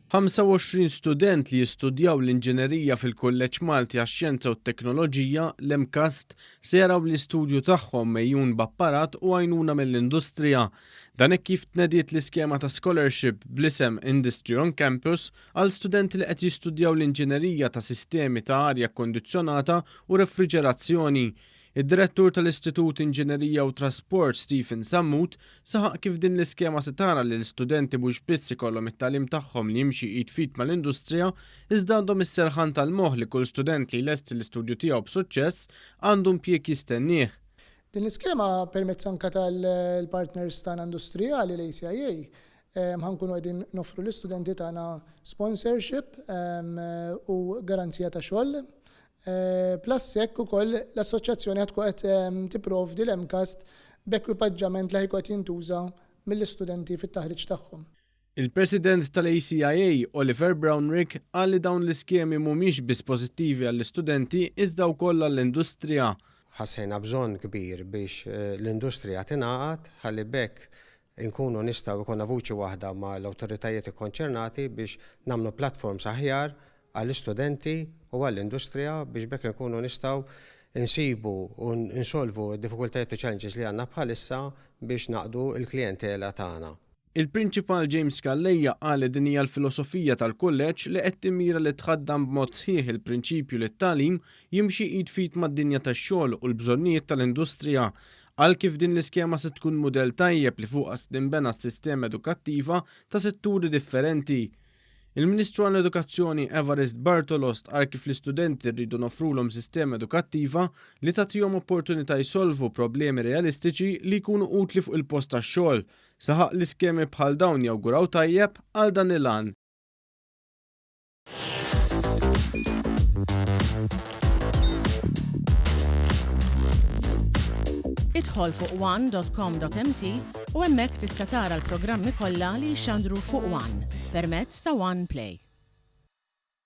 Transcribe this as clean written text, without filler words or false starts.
25 student li jistudjaw l-inġinerija fil-Kulleġġ Malti għax-Xjenza u t-Teknoloġija, l-MCAST, se jaraw l-istudju tagħhom megħjun b'apparat u għajnuna mill-industrija. Dan hekk kif tnediet l-iskema ta' scholarship bl-isem Industry on Campus għal studenti li qed jistudjaw l-inġinerija ta' sistemi ta' arja kkondizzjonata u refriġerazzjoni. Id-Direttur tal-Istitut Inġinerija u Trasport Stephen Sammut saħaq kif din l-iskema se tara li l-istudenti mhux biss ikollhom it-tagħlim tagħhom li jimxi id f'id mal-industrija iżda għandhom is-serħan tal-moħħ li kull student li jlesti l-istudju tiegħu b'suċċess għandu impjieg jistennieh. Din l-iskema permezz anke tal-partners tagħna industrijali l-ACIA ħa nkunu qegħdin noffru l-istudenti tagħna sponsorship u garanzija ta' xogħol. Plus hekk ukoll l-assoċjazzjoni ħa tkun qed tipprovdi l-MCAST b'ekwipaġġament li ħa jkun qed jintuża mill-istudenti fit-taħriġ tagħhom. Il-President tal-ACIA, Oliver Brownrigg, qal li dawn l-iskemi mhumiex biss pożittivi għall-istudenti iżda wkoll għall-industrija. Ħassejna bżonn kbir biex l-industrija tingħaqad ħalli b'hekk inkunu nistgħu jkollna vuċi waħda mal-awtoritajiet ikkonċernati biex nagħmlu platforms aħjar għall-istudenti u għall-industrija biex b'hekk inkunu nistgħu nsibu u nsolvu d-diffikultajiet u challenges li għandna bħalissa biex naqdu l-klijentela tagħna. Il-Prinċipal James Calleja qal li din hija l-filosofija tal-Kulleġġ li qed timmira li tħaddan b'mod sħiħ il-prinċipju li t-tagħlim jimxi id f'id mad-dinja tax-xogħol u l-bżonnijiet tal-industrija. Qal kif din l-iskema se tkun mudell tajjeb li fuqha se tinbena s-sistema edukattiva ta' setturi differenti. Il-Ministru għall-Edukazzjoni Evarist Bartolo stqarr kif l-istudenti rridu noffrulhom sistema edukattiva li tagħtihom opportunità jsolvu problemi realistiċi li jkunu utli fuq il-post tax-xogħol. Saħaq li skemi bħal dawn jawguraw tajjeb għal dan il-għan. Idħol fuq one.com.mt u hemmhekk tista' tara l-programmi kollha li jixxandru fuq One permezz ta' One Play.